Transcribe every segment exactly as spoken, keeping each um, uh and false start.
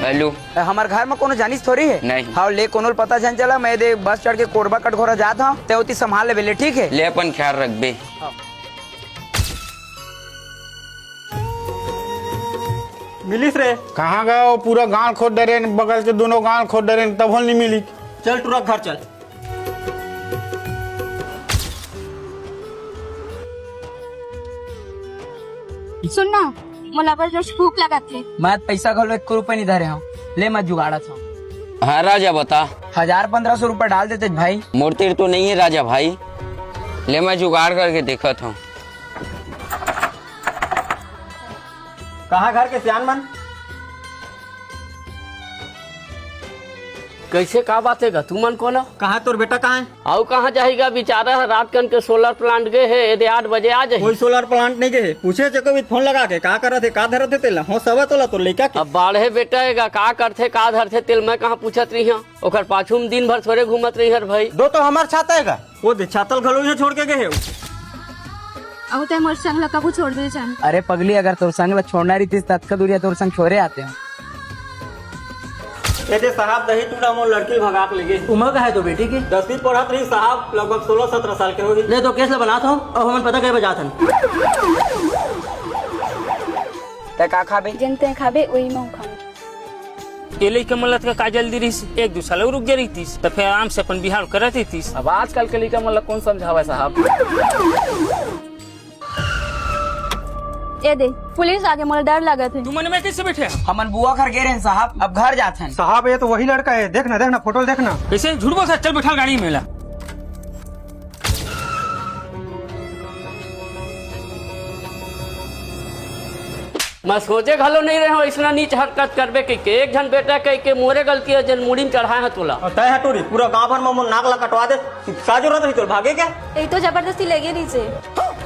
Hello. हमर घर में कोनो जानिस थोड़ी है। नहीं। हाँ, ले, कोनो ल पता झन चला, मैं दे बस चढ़ के कोरबा कटघोरा जात हूँ, ते ओती संभाल लेबे ले, ठीक है? ले, अपन ख्याल रखबे। मिलिस रे। कहाँ गए वो? पूरा गांव खोद डरेन, बगल के दोनों गांव खोद डरेन, तभो नहीं मिली। चल टुरा घर चल। सुन ना, मोला बस जोर से भूख लगत हे। मैं पैसा घलो एक रुपया नहीं धरे हूँ, ले मैं जुगाड़त हूँ। हाँ राजा, बता। हजार पन्द्रह सौ रुपया डाल देते भाई। मोर तीर तो नहीं है राजा भाई, ले मैं जुगाड़ करके देखत हूँ। कहाँ घर के सियान मन? कैसे, का बात हे गा? तुमन कोन हो? कहाँ तोर बेटा कहाँ है? अउ कहाँ जाही गा? बिचारा ह रात कन के सोलर प्लांट गे हे, एदे आठ बजे आ जाही। कोई सोलर प्लांट नहीं गे हे। पूछे चको भी फोन लगा के, का करत हे, का धरत हे तेला? हो सवा तोला तोर लइका के। अब बाढ़े बेटा हे गा, का करथे, का धरथे तेल मैं कहाँ पूछत रही हूँ? ओकर पाछू में दिन भर थोड़े घूमत रही हर भाई। दो तो हमार छाता हे गा। वो दे, छातल घलो इहाँ छोड़ के गए हे। अउ ते मोर संग ल कभू छोड़ दे जान। अरे पगली, अगर तोर संग ल छोड़ना रहितिस, त अतका दूरिया तोर संग छोड़े आते हो। ए दे साहब, दही टूरा मोर लड़की ल भगा के लेगे। उमर का है तो बेटी की? दसवीं पढ़त रही साहब, लगभग सोलह सत्रह साल के होगी। ले तो केस ल बनात हो, अब हमन पता करे बर जात हन। तै का खाबे? जेन तै खाबे, वही मैं खाऊं। ये लइका मन ल का जल्दी रहिस, एक दू साल अउ रुक गे रहितिस, त फेर आराम से अपन बिहाव करत रहितिस। अब आजकल के लइका मन ल कौन समझावे साहब? ए दे, पुलिस आगे, मोला डर लगत हे। तुमन में कैसे बैठे? हमन बुआ घर गे रहेन साहब, अब घर जात हन। साहब, ये तो वही लड़का है, देख ना, देख ना, फोटो ल देख ना। कैसे झूठ बोलत हे? चल बैठा गाड़ी में ला। मैं सोचे घलो नहीं रहे हूँ, इसना नीच हरकत करबे कहिके। एक झन बेटा कहिके मोरे गलती है, जेन मुड़ी में चढ़ाए हैं तोला। अउ तय ह टूरी, पूरा गांव भर में मोर नाक ला कटवा दे। का जरूरत रही तोर भागे के? यही तो जबरदस्ती लेगे नीचे।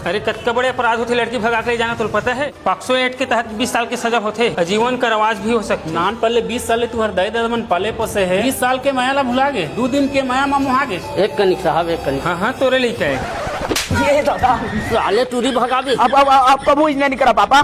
अरे, कतका बड़े अपराध होथे, लड़की भगा के ले जाना, तोला पता है? पॉक्सो एक्ट के तहत बीस साल के सजा होथे, आजीवन कारावास भी हो सकथे। नान पल्ले बीस साल ले तुहर दाई ददा मन पाले पोसे हे, बीस साल के मया ला भुला गे, दू दिन के मया मा मुहा गे। एक कनिक साहब, एक कनिक। हाँ, हाँ, तोरे लइका है। ये दादा। साले टूरी भगा दे। अब, अब, अब, अब कभू इजना नहीं करा पापा।